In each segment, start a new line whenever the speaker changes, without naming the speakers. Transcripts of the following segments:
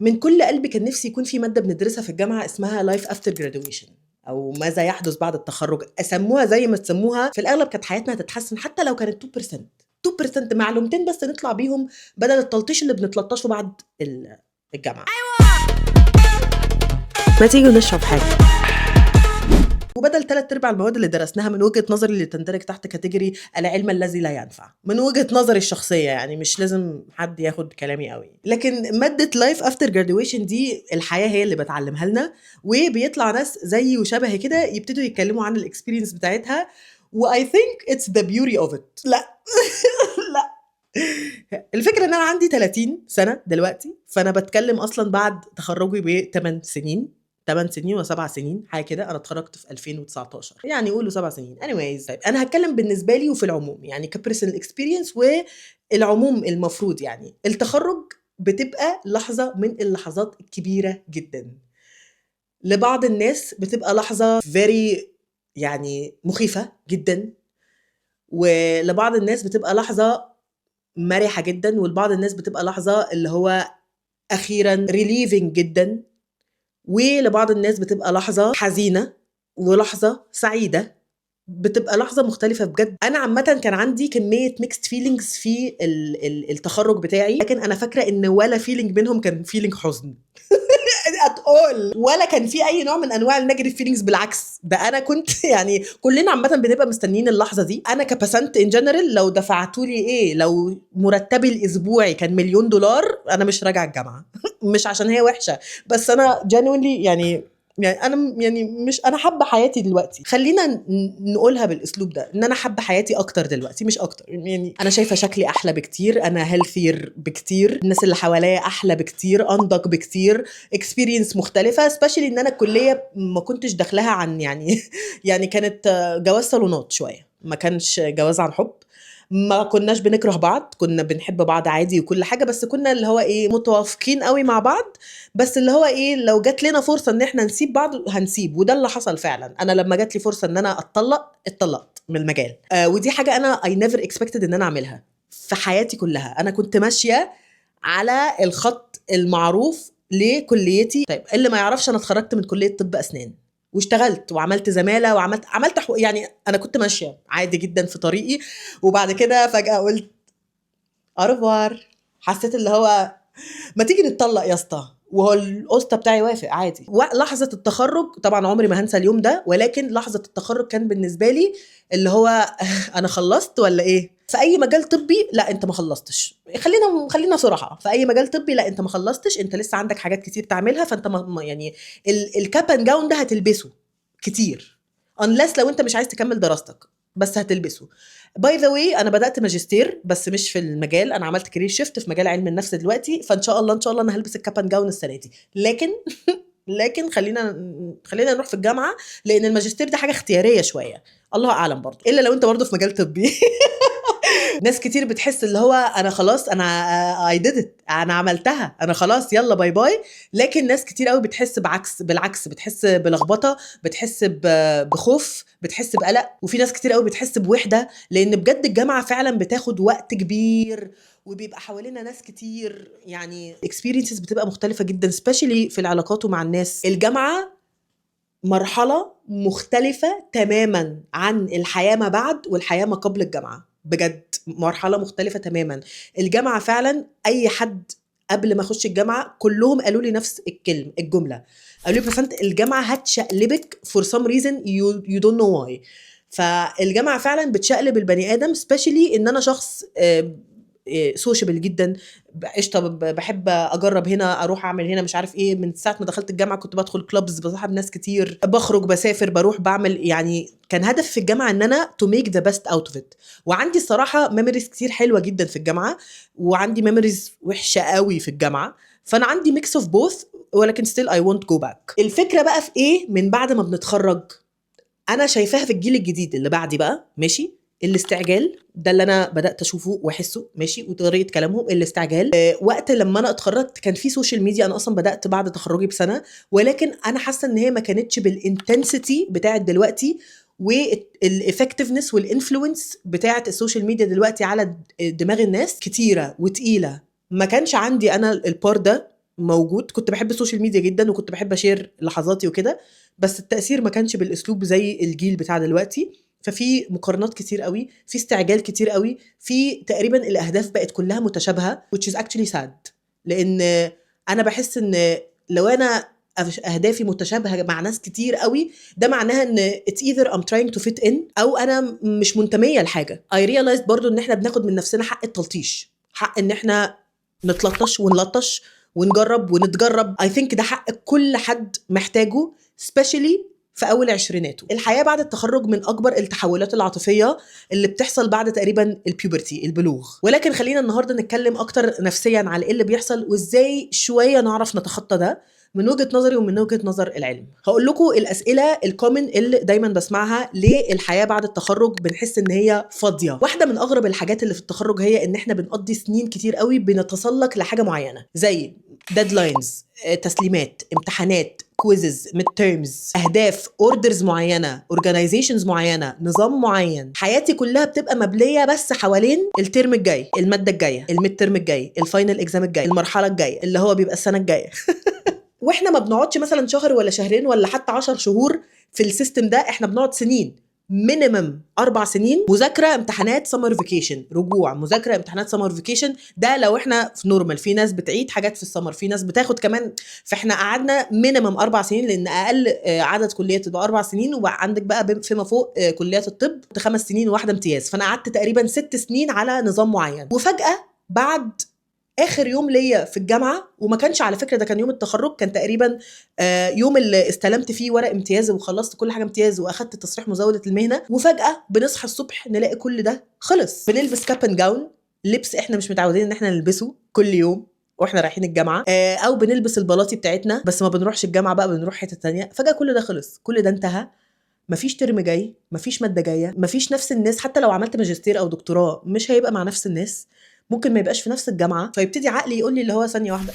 من كل قلبي كان نفسي يكون في مادة بندرسها في الجامعة اسمها life after graduation او ماذا يحدث بعد التخرج، اسموها زي ما تسموها. في الاغلب كانت حياتنا هتتحسن حتى لو كانت 2%، 2%، معلومتين بس نطلع بيهم بدل التلطيش اللي بنتلطشه بعد الجامعه.
ما تيجوا نشرب حاجة.
وبدل ثلاث ارباع المواد اللي درسناها من وجهه نظري اللي تندرج تحت category العلم الذي لا ينفع، من وجهه نظري الشخصيه، يعني مش لازم حد ياخد كلامي قوي، لكن مادة life after graduation دي الحياة هي اللي بتعلمها لنا، وبيطلع ناس زيي وشبهي كده يبتدوا يتكلموا عن ال experience بتاعتها، و I think it's the beauty of it. لا لا، الفكرة ان انا عندي 30 سنة دلوقتي، فانا بتكلم اصلا بعد تخرجي ب 8 سنين، 8 سنين و7 سنين حاجة كده. انا اتخرجت في 2019، يعني قولوا 7 سنين. anyways، طيب انا هتكلم بالنسبة لي وفي العموم، يعني ك personal experience والعموم. المفروض يعني التخرج بتبقى لحظة من اللحظات الكبيرة جدا. لبعض الناس بتبقى لحظة very يعني مخيفة جدا، ولبعض الناس بتبقى لحظة مرحة جدا، ولبعض الناس بتبقى لحظة اللي هو اخيرا relieving جدا، ولبعض الناس بتبقى لحظة حزينة ولحظة سعيدة. بتبقى لحظة مختلفة بجد. أنا عامة كان عندي كمية mixed feelings في التخرج بتاعي، لكن أنا فاكرة إن ولا feeling منهم كان feeling حزن at all، ولا كان في اي نوع من انواع ال negative feelings. بالعكس، ده انا كنت يعني كلنا عامة بنبقى مستنيين اللحظة دي. انا كبسنت in general لو دفعتوا لي ايه، لو مرتبي الاسبوعي كان مليون دولار، انا مش راجعه الجامعه. مش عشان هي وحشه، بس انا genuinely يعني انا يعني مش انا حابة حياتي دلوقتي. خلينا نقولها بالاسلوب ده، ان انا حابة حياتي اكتر دلوقتي، مش اكتر، يعني انا شايفه شكلي احلى بكتير، انا healthier بكتير، الناس اللي حواليا احلى بكتير، انضج بكتير، experience مختلفه، especially ان انا الكلية ما كنتش داخلها عن يعني كانت جواز صالونات شويه، ما كانش جواز عن حب. ما كناش بنكره بعض، كنا بنحب بعض عادي وكل حاجه، بس كنا اللي هو ايه متوافقين قوي مع بعض، بس اللي هو ايه لو جات لنا فرصة ان احنا نسيب بعض هنسيب، وده اللي حصل فعلا. انا لما جات لي فرصة ان انا اتطلق اتطلقت من المجال، ودي حاجة انا I never expected ان انا اعملها في حياتي كلها. انا كنت ماشية على الخط المعروف لكليتي. طيب اللي ما يعرفش، انا اتخرجت من كليه طب اسنان واشتغلت وعملت زمالة وعملت عملت يعني انا كنت ماشية عادي جدا في طريقي، وبعد كده فجاة قلت au revoir. حسيت اللي هو ما تيجي نتطلق يا اسطى، وهو الاسطى بتاعي وافق عادي. ولحظة التخرج طبعا عمري ما هنسى اليوم ده، ولكن لحظة التخرج كان بالنسبة لي اللي هو انا خلصت ولا ايه؟ في اي مجال طبي لا، انت ما خلصتش. خلينا صراحه، في اي مجال طبي لا، انت ما خلصتش، انت لسه عندك حاجات كتير تعملها. فانت يعني ال cap and gown ده هتلبسه كتير unless لو انت مش عايز تكمل دراستك، بس هتلبسه. by the way، انا بدات ماجستير بس مش في المجال، انا عملت career shift في مجال علم النفس دلوقتي، فان شاء الله ان شاء الله انا هلبس ال cap and gown السنة دي. لكن خلينا نروح في الجامعه، لان الماجستير ده حاجة اختيارية شويه، الله اعلم برضه، الا لو انت برضه في مجال طبي. ناس كتير بتحس اللي هو انا خلاص، انا I did it، انا عملتها، انا خلاص، يلا bye bye. لكن ناس كتير قوي بتحس بعكس، بالعكس، بتحس بلخبطه، بتحس بخوف، بتحس بقلق، وفي ناس كتير قوي بتحس بوحده، لان بجد الجامعة فعلا بتاخد وقت كبير وبيبقى حوالينا ناس كتير، يعني experiences بتبقى مختلفة جدا، especially في العلاقات ومع الناس. الجامعة مرحلة مختلفة تماما عن الحياة ما بعد والحياة ما قبل الجامعه، بجد مرحلة مختلفة تماما. الجامعة فعلا، اي حد قبل ما اخش الجامعة كلهم قالوا لي نفس الكلمه، الجمله، قالوا لي بسنت الجامعة هتشقلبك for some reason you don't know why. فالجامعه فعلا بتشقلب البني ادم، especially ان انا شخص sociable جدا، قشطه، بحب اجرب هنا، اروح اعمل هنا، مش عارف ايه. من ساعة ما دخلت الجامعة كنت بدخل clubs، بصاحب ناس كتير، بخرج، بسافر، بروح، بعمل. يعني كان هدفي في الجامعة ان انا to make the best out of it. وعندي الصراحة memories كتير حلوة جدا في الجامعه، وعندي memories وحشة قوي في الجامعه، فانا عندي mix of both، ولكن still I won't go back. الفكرة بقى في ايه من بعد ما بنتخرج؟ انا شايفاها في الجيل الجديد اللي بعدي بقى، ماشي، الاستعجال ده اللي انا بدات اشوفه واحسه، ماشي، وطريقه كلامهم الاستعجال. وقت لما انا اتخرجت كان في social media، انا اصلا بدات بعد تخرجي بسنه، ولكن انا حاسه ان هي ما كانتش بال intensity بتاعت دلوقتي، وال effectiveness وال influence بتاعت ال social media دلوقتي على دماغ الناس كتيرة وتقيله. ما كانش عندي انا ال part ده، موجود. كنت بحب ال social media جدا وكنت بحب ا share لحظاتي وكده، بس التاثير ما كانش بالاسلوب زي الجيل بتاع دلوقتي. ففي مقارنات كتير قوي، في استعجال كتير قوي، في تقريبا الاهداف بقت كلها متشابهه، which is actually sad، لان انا بحس ان لو انا اهدافي متشابهة مع ناس كتير قوي، ده معناها ان it's either I'm trying to fit in او انا مش منتميه لحاجه. I realized برضو ان احنا بناخد من نفسنا حق التلطيش، حق ان احنا نتلطش ونلطش ونجرب ونتجرب. I think ده حق كل حد محتاجه، especially في اول عشريناته. الحياة بعد التخرج من اكبر التحولات العاطفية اللي بتحصل بعد تقريبا ال puberty، البلوغ. ولكن خلينا النهارده نتكلم اكتر نفسيا على ايه اللي بيحصل وازاي شوية نعرف نتخطى ده من وجهه نظري ومن وجهه نظر العلم. هقول لكم الاسئلة ال common اللي دايما بسمعها: ليه الحياة بعد التخرج بنحس ان هي فاضيه؟ واحدة من اغرب الحاجات اللي في التخرج هي ان احنا بنقضي سنين كتير قوي بنتسلق لحاجة معينه، زي deadlines، تسليمات، امتحانات، quizzes، midterms، اهداف، orders معينه، organizations معينه، نظام معين. حياتي كلها بتبقى مبنية بس حوالين ال term الجاي، المادة الجايه، ال midterm الجاي، ال final exam الجاي، المرحلة الجاية اللي هو بيبقى السنة الجايه. واحنا ما بنقعدش مثلا شهر ولا شهرين ولا حتى 10 شهور في ال system ده، احنا بنقعد سنين، minimum 4 سنين، مذاكره، امتحانات، summer vacation، رجوع، مذاكره، امتحانات، summer vacation. ده لو احنا في normal. في ناس بتعيد حاجات في السمر، في ناس بتاخد كمان. فاحنا قعدنا minimum 4 سنين، لان اقل عدد كليات تبقى 4 سنين، وعندك بقى فيما فوق كليات الطب 5 سنين وواحدة امتياز. فانا قعدت تقريبا 6 سنين على نظام معين، وفجاة بعد اخر يوم ليا في الجامعه، وما كانش على فكرة ده كان يوم التخرج، كان تقريبا يوم اللي استلمت فيه ورق امتياز وخلصت كل حاجة امتياز واخدت تصريح مزاولة المهنه، وفجاة بنصحى الصبح نلاقي كل ده خلص. بنلبس cap and gown، لبس احنا مش متعودين ان احنا نلبسه كل يوم واحنا رايحين الجامعه، او بنلبس البلاطي بتاعتنا بس ما بنروحش الجامعة بقى، بنروح حتة تانية. فجاة كل ده خلص، كل ده انتهى. مفيش term جاي، مفيش مادة جايه، مفيش نفس الناس. حتى لو عملت ماجستير او دكتوراه مش هيبقى مع نفس الناس، ممكن ما يبقاش في نفس الجامعه. فيبتدي عقلي يقول لي اللي هو ثانية واحده،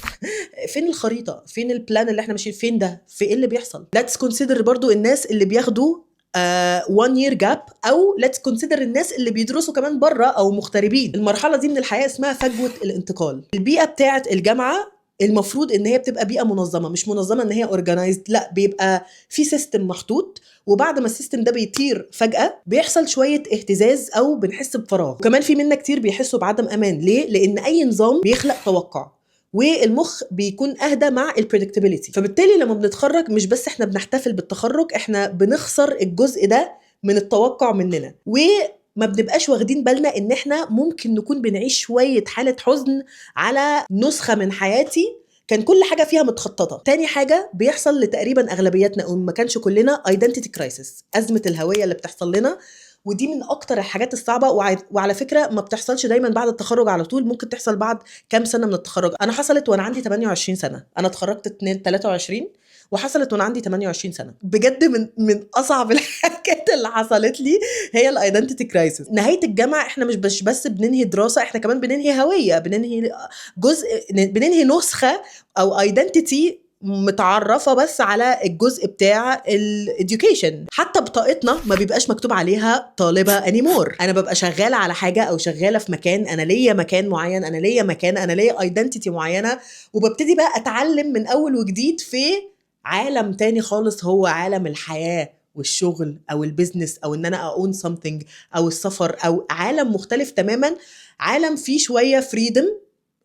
فين الخريطه؟ فين ال plan اللي احنا ماشيين؟ فين ده؟ في ايه اللي بيحصل؟ let's consider برضو الناس اللي بياخدوا 1 year gap، او let's consider الناس اللي بيدرسوا كمان بره او مغتربين. المرحلة دي من الحياة اسمها فجوة الانتقال. البيئة بتاعه الجامعة المفروض ان هي بتبقى بيئة منظمه، مش منظمة ان هي organized، لا، بيبقى في system محطوط، وبعد ما ال system ده بيطير فجاة بيحصل شوية اهتزاز او بنحس بفراغ. وكمان في منا كتير بيحسوا بعدم امان. ليه؟ لان اي نظام بيخلق توقع، والمخ بيكون اهدى مع ال predictability. فبالتالي لما بنتخرج مش بس احنا بنحتفل بالتخرج، احنا بنخسر الجزء ده من التوقع مننا، وما بنبقاش واخدين بالنا ان احنا ممكن نكون بنعيش شوية حاله حزن على نسخه من حياتي كان كل حاجة فيها متخططه. تاني حاجة بيحصل لتقريبا اغلبيتنا او ما كانش كلنا، identity crisis، ازمة الهوية اللي بتحصل لنا، ودي من اكتر الحاجات الصعبه. وعلى فكرة ما بتحصلش دايما بعد التخرج على طول، ممكن تحصل بعد كام سنة من التخرج. انا حصلت وانا عندي 28 سنه، انا اتخرجت 2 23 وحصلت وانا عندي 28 سنه. بجد من اصعب الحاجات اللي حصلت لي هي ال identity crisis. نهاية الجامعة احنا مش بس بننهي دراسه، احنا كمان بننهي هويه، بننهي جزء، بننهي نسخه او identity متعرفه بس على الجزء بتاع ال education. حتى بطاقتنا ما بيبقاش مكتوب عليها طالبه anymore. انا ببقى شغالة على حاجة او شغالة في مكان، انا ليا مكان معين، انا ليا مكان، انا ليا identity معينه، وببتدي بقى اتعلم من اول وجديد في عالم تاني خالص، هو عالم الحياة والشغل او ال business او ان انا own something او السفر، او عالم مختلف تماما، عالم فيه شوية freedom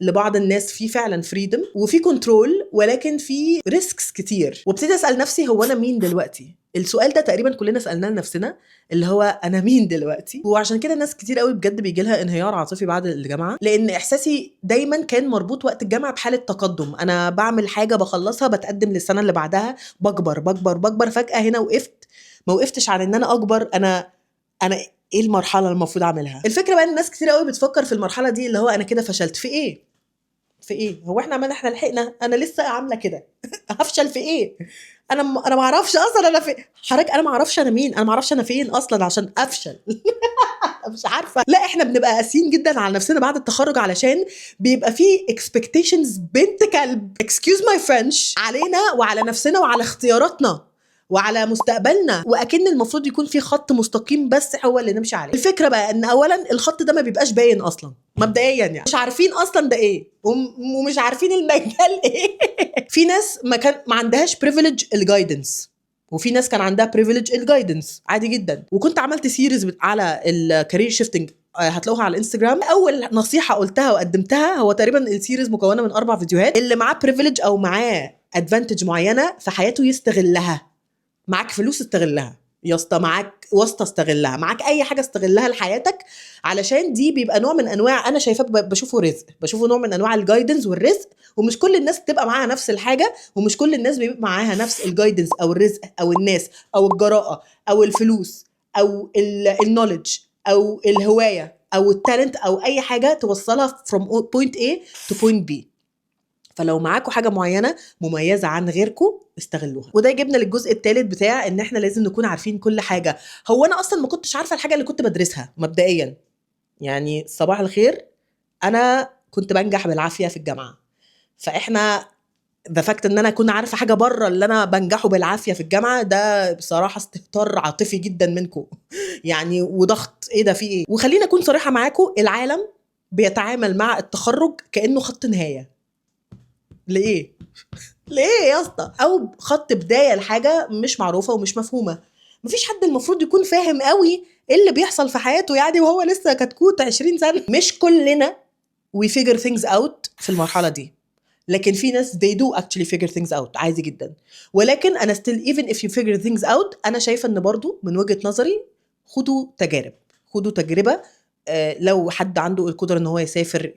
لبعض الناس، في فعلا freedom وفي control، ولكن في risks كتير. وابتدي اسال نفسي: هو انا مين دلوقتي؟ السؤال ده تقريبا كلنا سالناه لنفسنا، اللي هو انا مين دلوقتي؟ وعشان كده ناس كتير قوي بجد بيجي لها انهيار عاطفي بعد الجامعه، لان احساسي دايما كان مربوط وقت الجامعة بحاله تقدم، انا بعمل حاجة بخلصها، بتقدم للسنة اللي بعدها، بكبر بكبر بكبر. فجاة هنا وقفت، ما وقفتش عن ان انا اكبر، انا ايه المرحلة اللي المفروض اعملها؟ الفكرة بقى ان الناس كتير قوي بتفكر في المرحلة دي اللي هو انا كده فشلت. في ايه؟ في ايه؟ هو احنا عملنا، احنا لحقنا؟ انا لسه عامله كده، هفشل في ايه؟ انا ما اعرفش اصلا انا في حضرتك، انا ما اعرفش انا مين، انا ما اعرفش انا فين اصلا عشان افشل، مش عارفه. لا، احنا بنبقى قاسيين جدا على نفسنا بعد التخرج علشان بيبقى في expectations بنت كلب، excuse my French، علينا وعلى نفسنا وعلى اختياراتنا وعلى مستقبلنا، واكن المفروض يكون في خط مستقيم بس هو اللي نمشي عليه. الفكرة بقى ان اولا الخط ده ما بيبقاش باين اصلا. مبدئيا، يعني مش عارفين اصلا ده ايه ومش عارفين المجال ايه. في ناس ما عندهاش privilege ال guidance، وفي ناس كان عندها privilege ال guidance عادي جدا. وكنت عملت series على ال career shifting، هتلاقوها على الانستجرام. اول نصيحة قلتها وقدمتها، هو تقريبا ال series مكونة من 4 فيديوهات، اللي معاه privilege او معاه advantage معينة في حياته يستغلها. معاك فلوس استغلها يا اسطى، معاك واسطه استغلها، معاك اي حاجة استغلها لحياتك، علشان دي بيبقى نوع من انواع، انا شايفاه بشوفه رزق، بشوفه نوع من انواع ال guidance والرزق. ومش كل الناس بتبقى معاها نفس الحاجه، ومش كل الناس بيبقى معاها نفس ال guidance او الرزق او الناس او الجراءة او الفلوس او ال knowledge او الهواية او ال talent او اي حاجة توصلها from point A to point B. فلو معاكم حاجة معينة مميزة عن غيركم استغلوها. وده يجيبنا للجزء الثالث بتاع ان احنا لازم نكون عارفين كل حاجه. هو انا اصلا ما كنتش عارفه الحاجة اللي كنت بدرسها مبدئيا، يعني صباح الخير، انا كنت بنجح بالعافية في الجامعه، فاحنا the fact ان انا اكون عارفه حاجة بره اللي انا بنجحه بالعافية في الجامعه، ده بصراحة استهتار عاطفي جدا منكم يعني، وضغط ايه ده، في ايه؟ وخلينا اكون صريحه معاكم، العالم بيتعامل مع التخرج كانه خط نهاية. ليه؟ ليه يا اسطى؟ او خط بداية لحاجة مش معروفة ومش مفهومه. مفيش حد المفروض يكون فاهم قوي ايه اللي بيحصل في حياته يعني وهو لسه كتكوت 20 سنة. مش كلنا we figure things out في المرحلة دي، لكن في ناس they do actually figure things out عادي جدا. ولكن انا still even if you figure things out، انا شايفه ان برضو من وجهه نظري خدوا تجارب، خدوا تجربه. لو حد عنده القدرة ان هو يسافر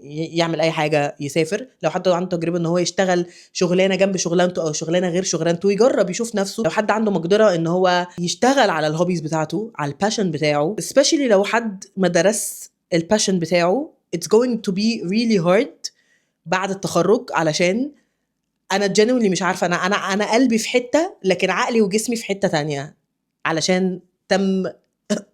يعمل اي حاجة يسافر، لو حد عنده تجربه ان هو يشتغل شغلانة جنب شغلانته او شغلانة غير شغلانته يجرب يشوف نفسه، لو حد عنده مقدره ان هو يشتغل على ال hobbies بتاعته، على ال passion بتاعه، especially لو حد ما درس ال passion بتاعه، it's going to be really hard بعد التخرج. علشان انا genuinely مش عارفه، انا قلبي في حتة لكن عقلي وجسمي في حتة تانية، علشان تم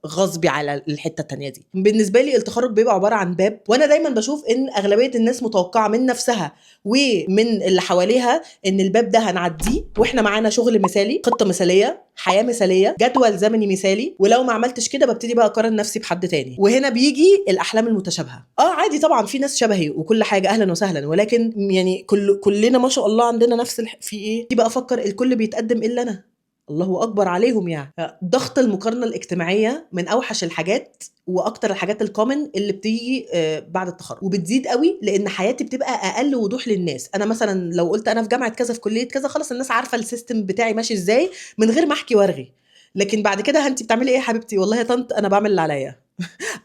غصبي على الحتة التانية دي. بالنسبة لي التخرج بيبقى عبارة عن باب، وانا دايما بشوف ان اغلبية الناس متوقعه من نفسها ومن اللي حواليها ان الباب ده هنعديه واحنا معانا شغل مثالي، خطه مثاليه، حياة مثاليه، جدول زمني مثالي. ولو ما عملتش كده ببتدي بقى اقارن نفسي بحد تاني، وهنا بيجي الاحلام المتشابهة. عادي طبعا في ناس شبهي وكل حاجة اهلا وسهلا، ولكن يعني كلنا ما شاء الله عندنا نفس في ايه دي بقى؟ افكر الكل بيتقدم الا انا، الله اكبر عليهم. يعني ضغط المقارنة الاجتماعية من اوحش الحاجات واكتر الحاجات ال common اللي بتيجي بعد التخرج، وبتزيد قوي لان حياتي بتبقى اقل وضوح للناس. انا مثلا لو قلت انا في جامعه كذا في كليه كذا، خلاص الناس عارفه ال system بتاعي ماشي ازاي من غير ما احكي وارغي. لكن بعد كده انت بتعملي ايه يا حبيبتي؟ والله يا طنط انا بعمل اللي عليا،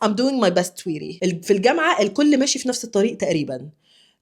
I'm doing my best sweetie. في الجامعة الكل ماشي في نفس الطريق تقريبا،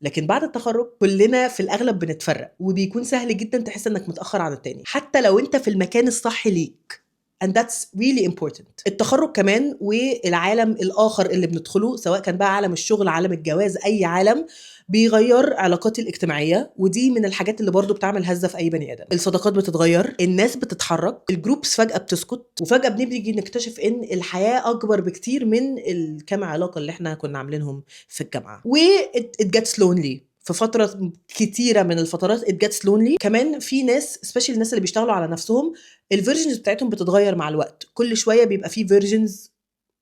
لكن بعد التخرج كلنا في الاغلب بنتفرق، وبيكون سهل جدا تحس انك متاخر عن التاني حتى لو انت في المكان الصح ليك، and that's really important. التخرج كمان والعالم الاخر اللي بندخله، سواء كان بقى عالم الشغل، عالم الجواز، اي عالم، بيغير علاقاتي الاجتماعية، ودي من الحاجات اللي برضو بتعمل هزه في اي بني ادم. الصداقات بتتغير، الناس بتتحرك، ال groups فجاة بتسكت، وفجاة بنيجي نكتشف ان الحياة اكبر بكتير من الكام علاقة اللي احنا كنا عاملينهم في الجامعه. و it gets lonely في فترة كتيرة من الفترات، it gets lonely. كمان في ناس، especially الناس اللي بيشتغلوا على نفسهم، ال versions بتاعتهم بتتغير مع الوقت، كل شوية بيبقى في versions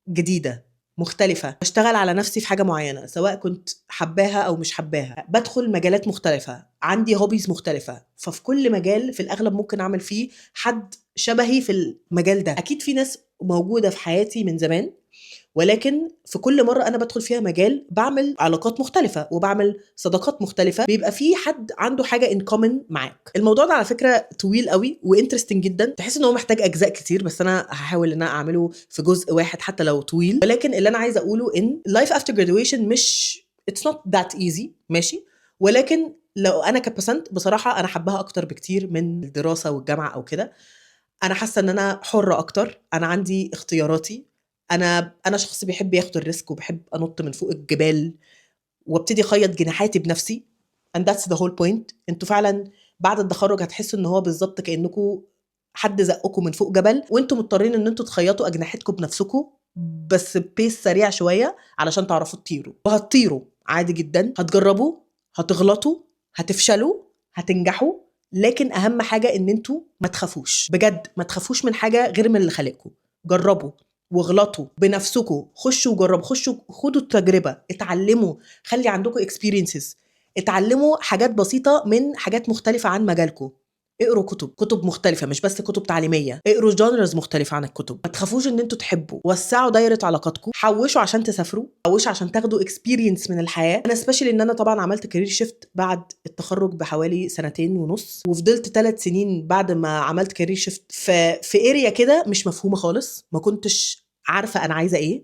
جديدة مختلفة. بشتغل على نفسي في حاجة معينة سواء كنت حباها أو مش حباها، بدخل مجالات مختلفة، عندي hobbies مختلفة، ففي كل مجال في الأغلب ممكن أعمل فيه حد شبهي في المجال ده. أكيد في ناس موجودة في حياتي من زمان، ولكن في كل مرة أنا بدخل فيها مجال بعمل علاقات مختلفة وبعمل صداقات مختلفة، بيبقى في حد عنده حاجة in common معاك. الموضوع ده على فكرة طويل قوي و interesting جدا، تحس ان هو محتاج اجزاء كتير، بس انا هحاول ان انا اعمله في جزء واحد حتى لو طويل. ولكن اللي انا عايزه اقوله ان life after graduation مش it's not that easy، ماشي؟ ولكن لو انا كبسنت بصراحة انا حباها اكتر بكتير من الدراسة والجامعة او كده. انا حاسه ان انا حره اكتر، انا عندي اختياراتي، انا شخص بيحب ياخد ال risk وبحب انط من فوق الجبال وابتدي اخيط جناحاتي بنفسي، and that's the whole point. انتوا فعلا بعد التخرج هتحسوا ان هو بالظبط كانكم حد زقكم من فوق جبل وانتوا مضطرين ان انتوا تخيطوا اجنحتكم بنفسكم، بس ب pace سريع شوية علشان تعرفوا تطيروا. وهتطيروا عادي جدا، هتجربوا، هتغلطوا، هتفشلوا، هتنجحوا، لكن اهم حاجة ان انتوا ما تخافوش بجد، ما تخافوش من حاجة غير من اللي خلقكم. جربوا. واغلطوا بنفسكم، خشوا وجربوا، خشوا خدوا التجربه، اتعلموا، خلي عندكم experiences، اتعلموا حاجات بسيطة من حاجات مختلفة عن مجالكم. اقروا كتب، كتب مختلفة، مش بس كتب تعليميه، اقروا genres مختلفة عن الكتب. ما تخافوش ان انتوا تحبوا، وسعوا دايرة علاقاتكم، حوشوا عشان تسافروا، حوشوا عشان تاخدوا experience من الحياه. انا especially ان انا طبعا عملت career shift بعد التخرج بحوالي سنتين ونص، وفضلت 3 سنين بعد ما عملت career shift في area كده مش مفهومه خالص، ما كنتش عارفه انا عايزه ايه.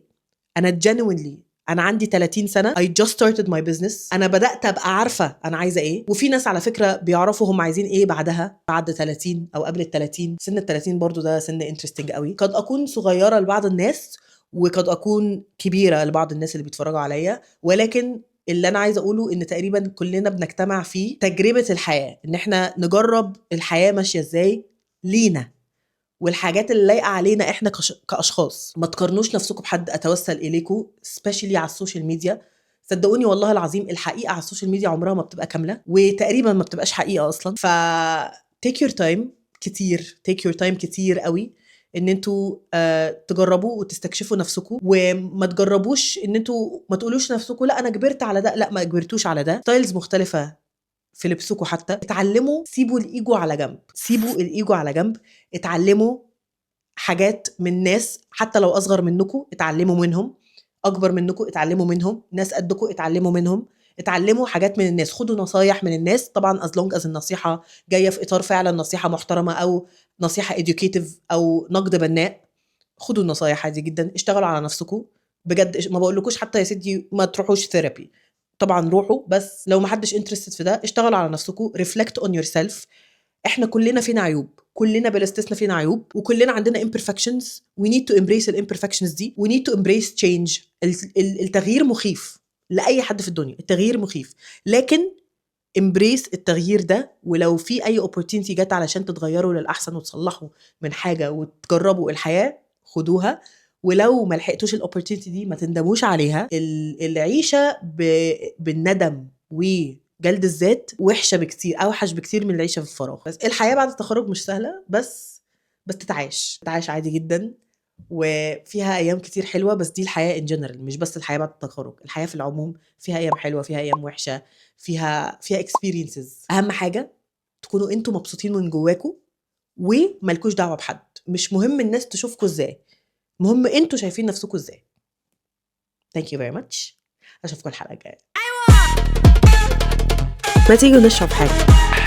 انا genuinely انا عندي 30 سنه، I just started my business، انا بدات ابقى عارفه انا عايزه ايه. وفي ناس على فكرة بيعرفوا هم عايزين ايه بعدها، بعد 30 او قبل ال 30. سن ال 30 برضو ده سن interesting قوي. قد اكون صغيرة لبعض الناس وقد اكون كبيرة لبعض الناس اللي بيتفرجوا عليا، ولكن اللي انا عايزه اقوله ان تقريبا كلنا بنجتمع في تجربه الحياه، ان احنا نجرب الحياة ماشية ازاي لينا والحاجات اللي لايقة علينا احنا كاشخاص. ما تقارنوش نفسكم بحد، اتوسل اليكم، especially على ال social media. صدقوني والله العظيم الحقيقة على ال social media عمرها ما بتبقى كامله، وتقريبا ما بتبقاش حقيقة اصلا. ف take your time كتير، take your time كتير قوي ان انتوا تجربوا وتستكشفوا نفسكم. وما تجربوش ان انتوا ما تقولوش لنفسكم لا انا كبرت على ده، لا ما كبرتوش على ده. styles مختلفة في لبسكم حتى، اتعلموا، سيبوا الايجو على جنب، سيبوا الايجو على جنب، اتعلموا حاجات من ناس حتى لو اصغر منكم اتعلموا منهم، اكبر منكم اتعلموا منهم، ناس قدكم اتعلموا منهم. اتعلموا حاجات من الناس، خدوا نصايح من الناس، طبعا as long as النصيحة جاية في اطار فعلا نصيحة محترمه او نصيحة educative او نقد بناء. خدوا النصايح عادي جدا. اشتغلوا على نفسكم بجد. ما بقولكوش حتى يا سيدي ما تروحوش therapy، طبعا روحوا، بس لو ما حدش interested في ده، اشتغلوا على نفسكم، reflect on yourself. احنا كلنا فينا عيوب، كلنا بلا استثناء فينا عيوب، وكلنا عندنا imperfections. we need to embrace ال imperfections دي، we need to embrace change. التغيير مخيف لاي حد في الدنيا، التغيير مخيف، لكن embrace التغيير ده. ولو في اي opportunity جت علشان تتغيروا للاحسن وتصلحوا من حاجة وتجربوا الحياه، خدوها. ولو ما لحقتوش ال opportunity دي ما تندموش عليها. العيشة بالندم وجلد الذات وحشة بكتير، اوحش بكتير من العيشة في الفراغ. بس الحياة بعد التخرج مش سهله، بس تتعاش، تتعاش عادي جدا، وفيها ايام كتير حلوه. بس دي الحياة in general، مش بس الحياة بعد التخرج، الحياة في العموم فيها ايام حلوه، فيها ايام وحشه، فيها experiences. اهم حاجة تكونوا انتوا مبسوطين من جواكوا ومالكوش دعوه بحد. مش مهم الناس تشوفكوا ازاي، المهم انتوا شايفين نفسكوا ازاي. thank you very much، اشوفكم الحلقة الجايه. ما تيجوا نشرب حاجه؟